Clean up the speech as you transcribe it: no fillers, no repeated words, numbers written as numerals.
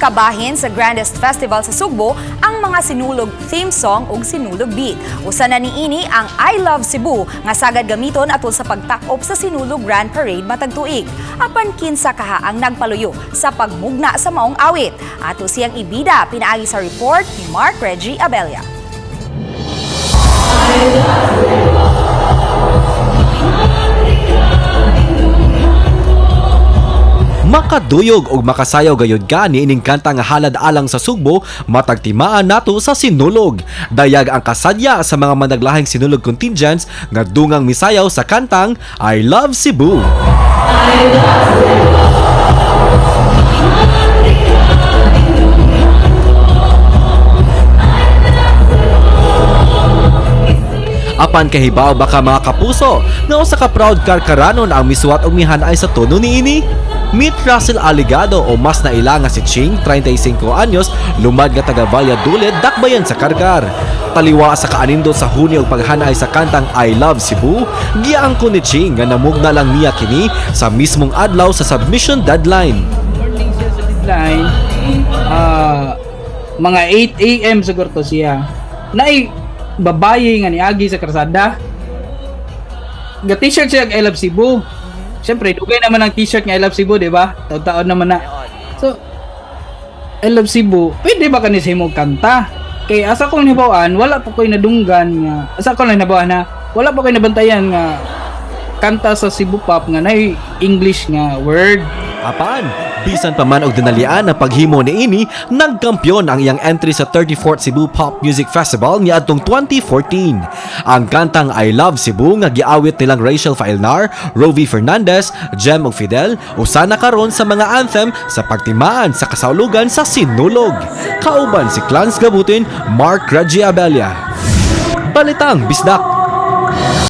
Kabahin sa Grandest Festival sa Sugbo ang mga Sinulog theme song ug Sinulog beat. Usa na niini ang I Love Cebu nga sagad gamiton atol sa pagtakop sa Sinulog Grand Parade matag tuig. Apan kinsa kaha ang nagpaluyo sa pagmugna sa maong awit? Ato siyang ibida pinaagi sa report ni Mark Reggie Abella. Makaduyog og makasayaw gayud ka niining kanta nga halad alang sa Sugbo matag timaan nato sa Sinulog. Dayag ang kasadya sa mga managlahing Sinulog contingents nga dungang misayaw sa kantang I Love Cebu. Apan kahibaw baka mga kapuso nga usa ka proud karkaranon ang misuwat og mihanay sa tono niini? Meet Russell Aligado o mas naila nga si Ching, 35 anyos, lumad nga taga Valladolid, dakbayan sa Karkar. Taliwa sa kaanindot sa Hunyo og paghanay sa kantang I Love Cebu, giangko ni Ching nga namugna lang niya kini sa mismong adlaw sa submission deadline. Morning siya sa deadline. Mga 8 a.m. siguro to siya. Naay babaye nga niagi sa karsada. Ga t-shirt siya I Love Cebu. Siyempre, dugay naman ang t-shirt nga I Love Cebu, di ba? Taon-taon naman na. So, I Love Cebu, pwede ba kani sa imong kanta? Kay asa kong nahibawaan, wala po ko'y nadunggan nga, asa ko lang nahibawaan na, wala po ko'y nabantayan nga kanta sa Cebu Pop nga nay English nga word. Apan, bisan pa man og dinalian ang paghimo niini, nagkampiyon ang iyang entry sa 34th Cebu Pop Music Festival niadtong 2014. Ang kantang I Love Cebu nga giawit nilang Rachel Failnar, Rovi Fernandez, Jem ug Fidel, usa na karon sa mga anthem sa pagtimaan sa kasaulugan sa Sinulog. Kauban si Clans Gabutin, Mark Reggie Abella. Balitang Bisdak.